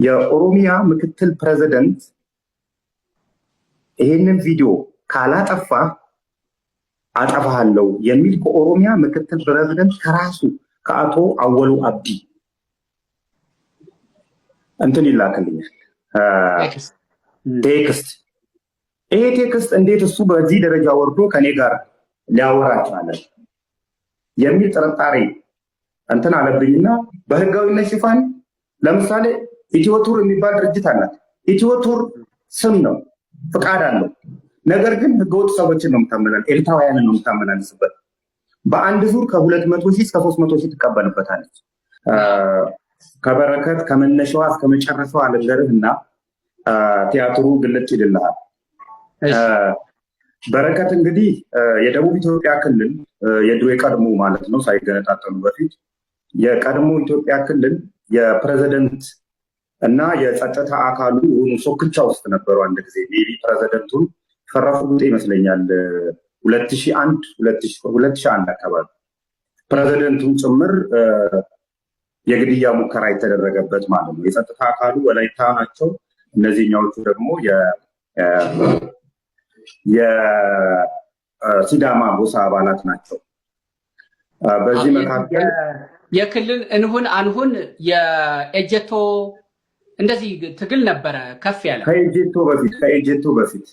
የኦሮሚያ ምክትል ፕሬዚደንት ይሄንን ቪዲዮ ካላጠፋ አጠፋሃለሁ የሚል ከኦሮሚያ ምክትል ፕሬዚደንት ከራሱ ከአቶ አወሉ አብዲ እንትን ይላክልኛል፣ text። ይሄ text እንዴት እሱ በዚህ ደረጃ ወርዶ ከኔ ጋር ሊያወራ ቻለ የሚል ጥርጣሬ እንትን አለብኝና በህጋዊነት ሽፋን ለምሳሌ ኢትዮ ቱር የሚባል ድርጅት አላት። ኢትዮ ቱር ስም ነው፣ ፍቃድ አለው። ነገር ግን ህገወጥ ሰዎችን ነው የምታመላል፣ ኤርትራውያንን ነው የምታመላልስበት። በአንድ ዙር ከ200,000 እስከ 300,000 ትቀበልበታለች። ከበረከት ከመነሻዋ እስከ መጨረሻዋ ልንገርህ እና ቲያትሩ ግልጽ ይልልሃል። በረከት እንግዲህ የደቡብ ኢትዮጵያ ክልል የድሮ የቀድሞ ማለት ነው፣ ሳይገነጣጠሉ በፊት የቀድሞ ኢትዮጵያ ክልል የፕሬዚደንት እና የጸጥታ አካሉ የሆኑ ሶክቻ ውስጥ ነበሩ። አንድ ጊዜ maybe ፕሬዚደንቱን ፈረፉ ጉጤ ይመስለኛል 2001 2001 አካባቢ ፕሬዚደንቱን ጭምር የግድያ ሙከራ የተደረገበት ማለት ነው። የጸጥታ አካሉ ወላይታ ናቸው። እነዚህኛዎቹ ደግሞ የሲዳማ ጎሳ አባላት ናቸው። በዚህ መካከል የክልል እንሁን አንሁን የኤጀቶ እንደዚህ ትግል ነበረ ከፍ ያለ። ከኤጀቶ በፊት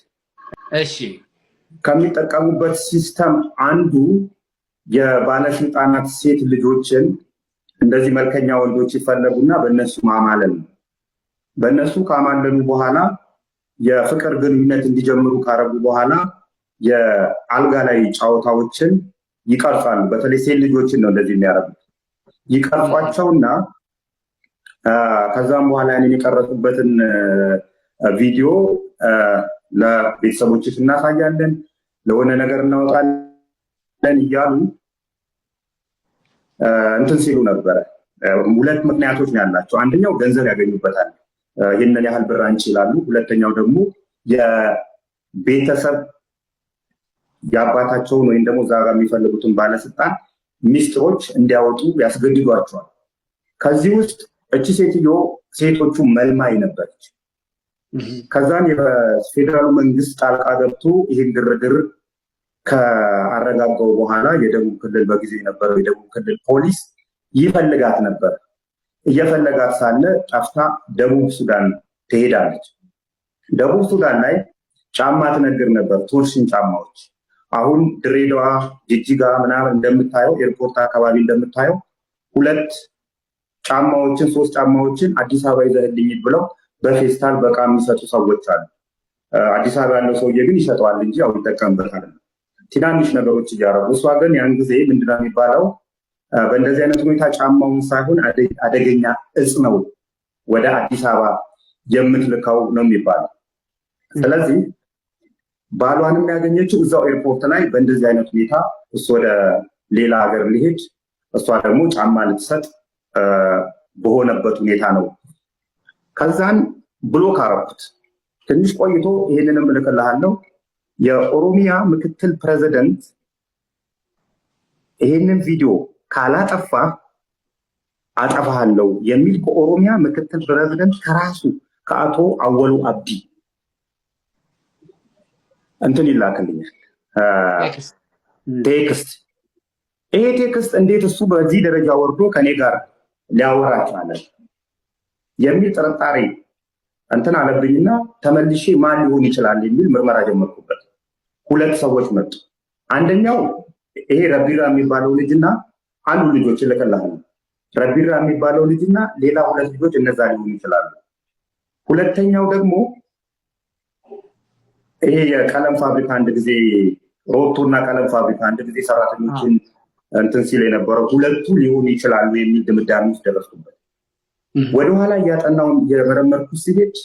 እሺ ከሚጠቀሙበት system አንዱ የባለስልጣናት ሴት ልጆችን እንደዚህ መልከኛ ወንዶች ይፈለጉና በእነሱ ማማለል ነው። በእነሱ ካማለሉ በኋላ የፍቅር ግንኙነት እንዲጀምሩ ካረጉ በኋላ የአልጋ ላይ ጨዋታዎችን ይቀርጻሉ። በተለይ ሴት ልጆችን ነው እንደዚህ የሚያደርጉት። ይቀርጿቸውና ከዛም በኋላ ያንን የቀረጹበትን ቪዲዮ ለቤተሰቦችሽ እናሳያለን፣ ለሆነ ነገር እናወጣለን እያሉ እንትን ሲሉ ነበረ። ሁለት ምክንያቶች ነው ያላቸው። አንደኛው ገንዘብ ያገኙበታል፣ ይህንን ያህል ብር አንቺ ይላሉ። ሁለተኛው ደግሞ የቤተሰብ የአባታቸውን ወይም ደግሞ እዛ ጋር የሚፈልጉትን ባለስልጣን ሚስጥሮች እንዲያወጡ ያስገድዷቸዋል። ከዚህ ውስጥ እቺ ሴትዮ ሴቶቹ መልማይ ነበረች። ከዛም የፌዴራሉ መንግስት ጣልቃ ገብቶ ይህን ግርግር ከአረጋጋው በኋላ የደቡብ ክልል በጊዜ የነበረው የደቡብ ክልል ፖሊስ ይፈልጋት ነበር። እየፈለጋት ሳለ ጠፍታ ደቡብ ሱዳን ትሄዳለች። ደቡብ ሱዳን ላይ ጫማ ትነግር ነበር፣ ቶርሽን ጫማዎች። አሁን ድሬዳዋ፣ ጅጅጋ ምናምን እንደምታየው ኤርፖርት አካባቢ እንደምታየው ሁለት ጫማዎችን ሶስት ጫማዎችን አዲስ አበባ ይዘህልኝ ብለው በፌስታል በቃ የሚሰጡ ሰዎች አሉ። አዲስ አበባ ያለው ሰውዬ ግን ይሸጠዋል እንጂ ያው ይጠቀምበታል። ትናንሽ ነገሮች እያደረጉ እሷ ግን ያን ጊዜ ምንድነው የሚባለው በእንደዚህ አይነት ሁኔታ ጫማውን ሳይሆን አደገኛ እጽ ነው ወደ አዲስ አበባ የምትልከው ነው የሚባለው። ስለዚህ ባሏንም ያገኘችው እዛው ኤርፖርት ላይ በእንደዚህ አይነት ሁኔታ እሱ ወደ ሌላ ሀገር ሊሄድ እሷ ደግሞ ጫማ ልትሰጥ በሆነበት ሁኔታ ነው። ከዛን block አረኩት። ትንሽ ቆይቶ ይሄንንም እልክልሃለሁ። የኦሮሚያ ምክትል ፕሬዚደንት ይሄንን ቪዲዮ ካላጠፋ አጠፋሃለሁ የሚል ከኦሮሚያ ምክትል ፕሬዚደንት ከራሱ ከአቶ አወሉ አብዲ እንትን ይላክልኛል፣ text። ይሄ text እንዴት እሱ በዚህ ደረጃ ወርዶ ከኔ ጋር ሊያወራ ቻለ የሚል ጥርጣሬ እንትን አለብኝና ተመልሼ ማን ሊሆን ይችላል የሚል ምርመራ ጀመርኩበት። ሁለት ሰዎች መጡ። አንደኛው ይሄ ረቢራ የሚባለው ልጅና አንዱ ልጆች እልክልሃለሁ። ረቢራ የሚባለው ልጅና ሌላ ሁለት ልጆች እነዛ ሊሆኑ ይችላሉ። ሁለተኛው ደግሞ ይሄ የቀለም ፋብሪካ አንድ ጊዜ ሮቶ እና ቀለም ፋብሪካ አንድ ጊዜ ሰራተኞችን እንትን ሲል የነበረው ሁለቱ ሊሆኑ ይችላሉ የሚል ድምዳሜ ውስጥ ደረስኩበት። ወደኋላ እያጠናውን እየመረመርኩ ሲሄድ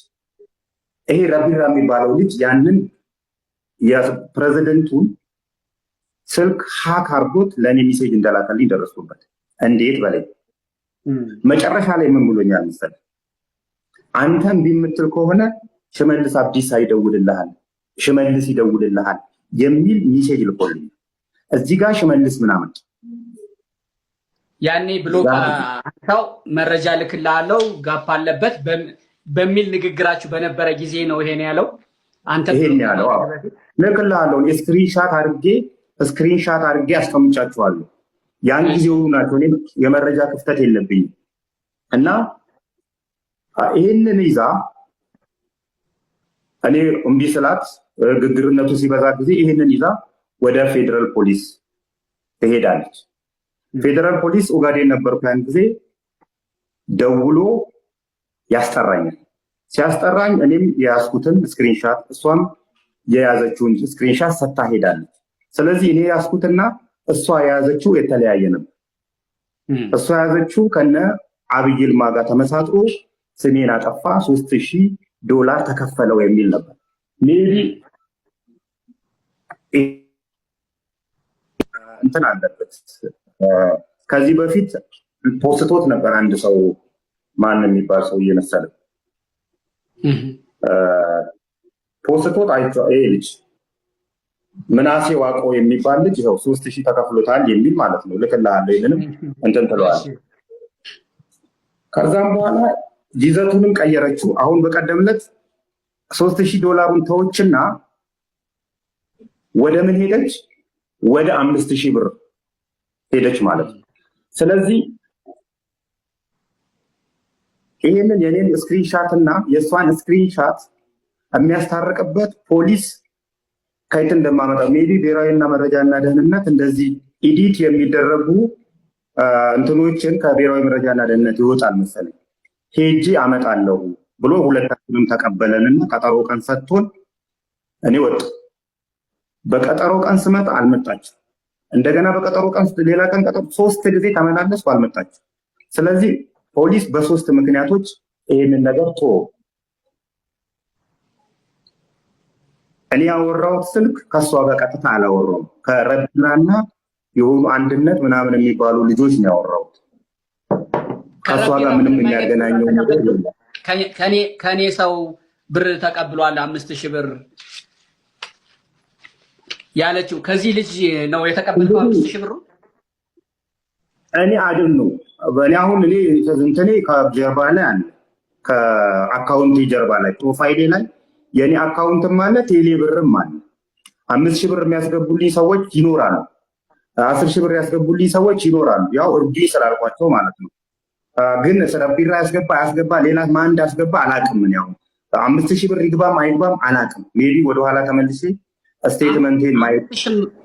ይሄ ረቢራ የሚባለው ልጅ ያንን የፕሬዚደንቱን ስልክ hack አድርጎት ለእኔ message እንደላከልኝ ደረስኩበት። እንዴት በላይ መጨረሻ ላይ ምን ብሎኛል መሰለህ? አንተ እምቢ የምትል ከሆነ ሽመልስ አብዲሳ ይደውልልሃል፣ ሽመልስ ይደውልልሃል የሚል message ልኮልኝ እዚህ ጋር ሽመልስ ምናምን ያኔ block አንተው መረጃ ልክልሃለው gap አለበት። በሚል ንግግራችሁ በነበረ ጊዜ ነው ይሄን ያለው። አንተ ይሄን ያለው። አዎ፣ እልክልሃለሁ። screenshot አድርጌ አስቀምጫችኋለሁ። ያን ጊዜው ናቸው። እኔም የመረጃ ክፍተት የለብኝም እና ይህንን ይዛ እኔ እምቢ ስላት ግግርነቱ ሲበዛ ጊዜ ይህንን ይዛ ወደ ፌዴራል ፖሊስ ትሄዳለች። ፌዴራል ፖሊስ ኦጋዴን ነበርኩ ያን ጊዜ፣ ደውሎ ያስጠራኛል። ሲያስጠራኝ እኔም የያዝኩትን screenshot እሷም የያዘችውን screenshot ሰጥታ ሄዳለች። ስለዚህ እኔ የያዝኩትና እሷ የያዘችው የተለያየ ነበር። እሷ የያዘችው ከነ አብይ ይልማ ጋር ተመሳጥሮ ስሜን አጠፋ፣ $3000 ተከፈለው የሚል ነበር። Maybe እንትን አለበት። ከዚህ በፊት ፖስቶት ነበር አንድ ሰው፣ ማን የሚባል ሰው እየመሰለ ፖስቶት አይቼው፣ ይሄ ልጅ ምናሴ ዋቆ የሚባል ልጅ ይኸው 3000 ተከፍሎታል የሚል ማለት ነው። ልክልሃለሁ፣ ይህንንም እንትን ትለዋለህ። ከዛም በኋላ ይዘቱንም ቀየረችው። አሁን በቀደም ዕለት $3000ሩን ተወችና ወደ ምን ሄደች? ወደ 5000 ብር ሄደች ማለት ነው። ስለዚህ ይህንን የኔን screenshot እና የእሷን screenshot የሚያስታርቅበት ፖሊስ ከየት እንደማመጣው፣ maybe ብሔራዊና መረጃና ደህንነት እንደዚህ edit የሚደረጉ እንትኖችን ከብሔራዊ መረጃና ደህንነት ይወጣል መሰለኝ፣ ሄጄ አመጣለሁ ብሎ ሁለታችንም ተቀበለንና ቀጠሮ ቀን ሰጥቶን እኔ ወጣ። በቀጠሮ ቀን ስመጣ አልመጣችም። እንደገና በቀጠሮ ቀን ሌላ ቀን ቀጠሮ፣ ሶስት ጊዜ ተመላለስኩ፣ አልመጣችም። ስለዚህ ፖሊስ በሶስት ምክንያቶች ይህንን ነገር ቶ እኔ ያወራሁት ስልክ ከእሷ ጋር ቀጥታ አላወራሁም። ከረቢራና የሆኑ አንድነት ምናምን የሚባሉ ልጆች ነው ያወራሁት። ከእሷ ጋር ምንም የሚያገናኘው ነገር የለም። ከኔ ሰው ብር ተቀብሏል 5000 ብር ያለችው ከዚህ ልጅ ነው የተቀበልከው 5000 ብሩ? እኔ አድን ነው፣ እኔ አሁን እኔ እንትኔ ከጀርባ ላይ አለ፣ ከ account ኤ ጀርባ ላይ profile ኤ ላይ የእኔ account ም አለ፣ ቴሌ ብርም አለ። 5000 ብር የሚያስገቡልኝ ሰዎች ይኖራሉ። 10,000 ብር ያስገቡልኝ ሰዎች ይኖራሉ። ያው እርዱኝ ስላልኳቸው ማለት ነው። ግን ስለ ቢራ ያስገባ አያስገባ፣ ሌላ ማን እንዳስገባ አላውቅም። እኔ አሁን 5000 ብር ይግባም አይግባም አላውቅም። Maybe ወደኋላ ተመልሼ statement ኤን ማየት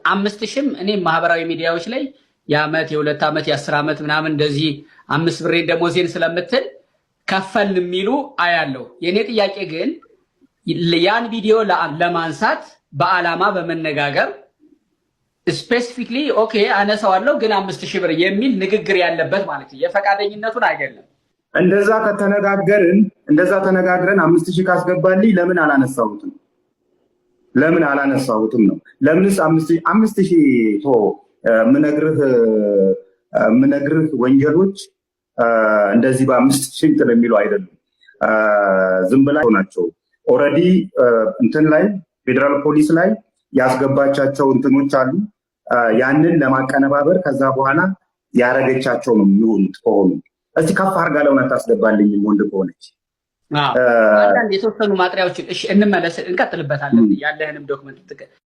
5000ም እኔ ማህበራዊ ሚዲያዎች ላይ የአመት፣ የ2 ዓመት፣ የ10 ዓመት ምናምን እንደዚህ 5 ብሬን ደሞዜን ስለምትል ከፈልን የሚሉ አያለው። የእኔ ጥያቄ ግን ያን ቪዲዮ ለማንሳት በዓላማ በመነጋገር specifically okay አነሳዋለሁ ግን 5000 ብር የሚል ንግግር ያለበት ማለት ነው። የፈቃደኝነቱን አይደለም። እንደዛ ከተነጋገርን፣ እንደዛ ተነጋግረን 5000 ካስገባልኝ ለምን አላነሳሁትም? ለምን አላነሳሁትም ነው። ለምንስ 5000 ቶ ምነግርህ ወንጀሎች እንደዚህ በ5000 እንትን የሚሉ አይደሉም። ዝም ብላ ናቸው። Already እንትን ላይ ፌዴራል ፖሊስ ላይ ያስገባቻቸው እንትኖች አሉ። ያንን ለማቀነባበር ከዛ በኋላ ያረገቻቸው ነው የሚሆኑት። ከሆኑ እስቲ ከፍ አድርጋ ለምን አታስገባልኝም ወንድ ከሆነች? አንዳንድ የተወሰኑ ማጥሪያዎችን እሺ፣ እንመለስ፣ እንቀጥልበታለን። ያለህንም document